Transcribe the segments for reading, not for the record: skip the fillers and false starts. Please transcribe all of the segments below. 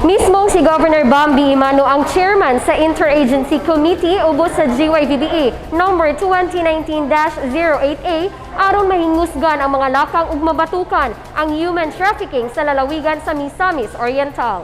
Mismong si Governor Bambi Emano ang chairman sa Interagency Committee ubos sa GYVBE number 2019-08A aron mahingusgan ang mga lakang ug mabatukan ang human trafficking sa lalawigan sa Misamis Oriental.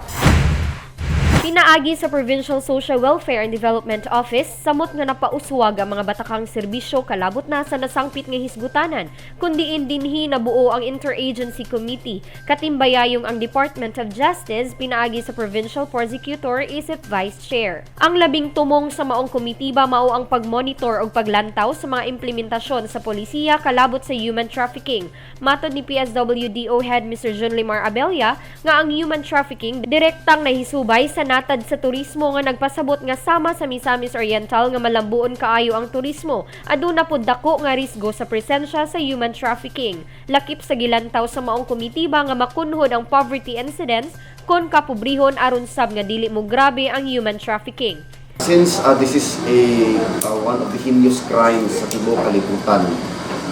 Pinaagi sa Provincial Social Welfare and Development Office, samot nga napauswag ang mga batakang serbisyo kalabot na sa nasangpit nga hisgutanan, kundiin dinhi nabuo ang Interagency Committee. Katimbayayong ang Department of Justice pinaagi sa Provincial Prosecutor isip Vice Chair. Ang labing tumong sa maong komitiba mao ang pagmonitor ug paglantaw sa mga implementasyon sa polisiya kalabot sa human trafficking. Matod ni PSWDO Head Mr. John Limar Abella nga ang human trafficking direktang nahisubay sa natad sa turismo nga nagpasabot nga sama sa Misamis Oriental nga malambuon kaayo ang turismo, aduna pod dako nga risgo sa presensya sa human trafficking. Lakip sa gilantaw sa maong komitiba nga makunhod ang poverty incidence kon kapobrehon aron sab nga dili mo grabe ang human trafficking. Since this is a one of the heinous crimes sa tibuok kalibutan,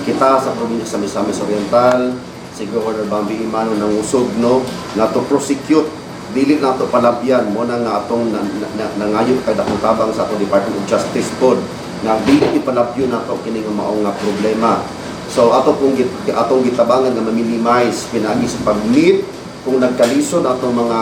kita sa probinsya sa Misamis Oriental, si Governor Bambi Emano nangusog, no, na to prosecute, dili nato palabyan. Mao na nga atong nangayo kay dakong tabang sa atong Department of Justice pod nga dili ipalabyo nato kini nga mao nga problema. So ato pong atong gitabangan nga ma-minimize pinaagi sa pag-meet kung nagkalisod atong mga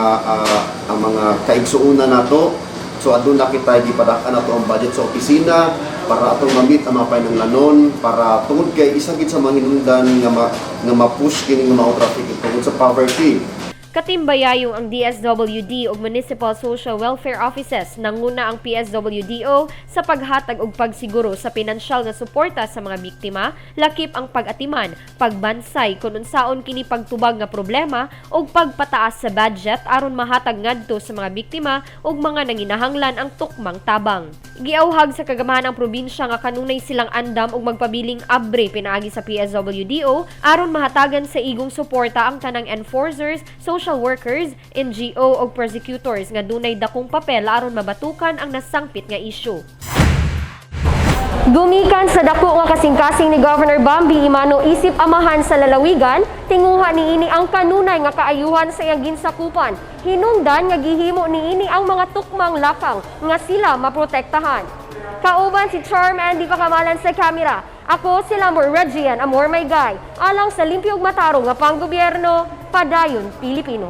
ang mga kaigsuonan nato. So aduna kita gipadak-an nato ang budget sa opisina para atong ma-meet ang mga pananglanon para tungod kay isa gid sa mga hinungdan nga ma-push kini nga mao trafficking tungod sa poverty. Katimbayayong ang DSWD ug Municipal Social Welfare Offices, nanguna ang PSWDO sa paghatag og pagsiguro sa pinansyal nga suporta sa mga biktima, lakip ang pag-atiman, pagbansay kun unsaon kini pagtubag nga problema ug pagpataas sa budget aron mahatag ngadto sa mga biktima ug mga nanginahanglan ang tukmang tabang. Giawhag sa kagamahan ang probinsya nga kanunay silang andam ug magpabiling abre pinaagi sa PSWDO aron mahatagan sa igong suporta ang tanang enforcers, social workers, NGO ug prosecutors nga dunay dakong papel aron mabatukan ang nasangpit nga isyu. Gumikan sa dako nga kasing-kasing ni Governor Bambi Emano isip amahan sa lalawigan, tinguha niini ang kanunay nga kaayuhan sa iyang ginsakupan. Hinungdan nga gihimo niini ang mga tukmang lakang nga sila maprotektahan. Kauban si Charm Andy Pakamalan sa kamera. Ako si Lamor Regian Amor Maygay. Alang sa limpyo ug matarong nga panggobyerno, padayon Pilipino.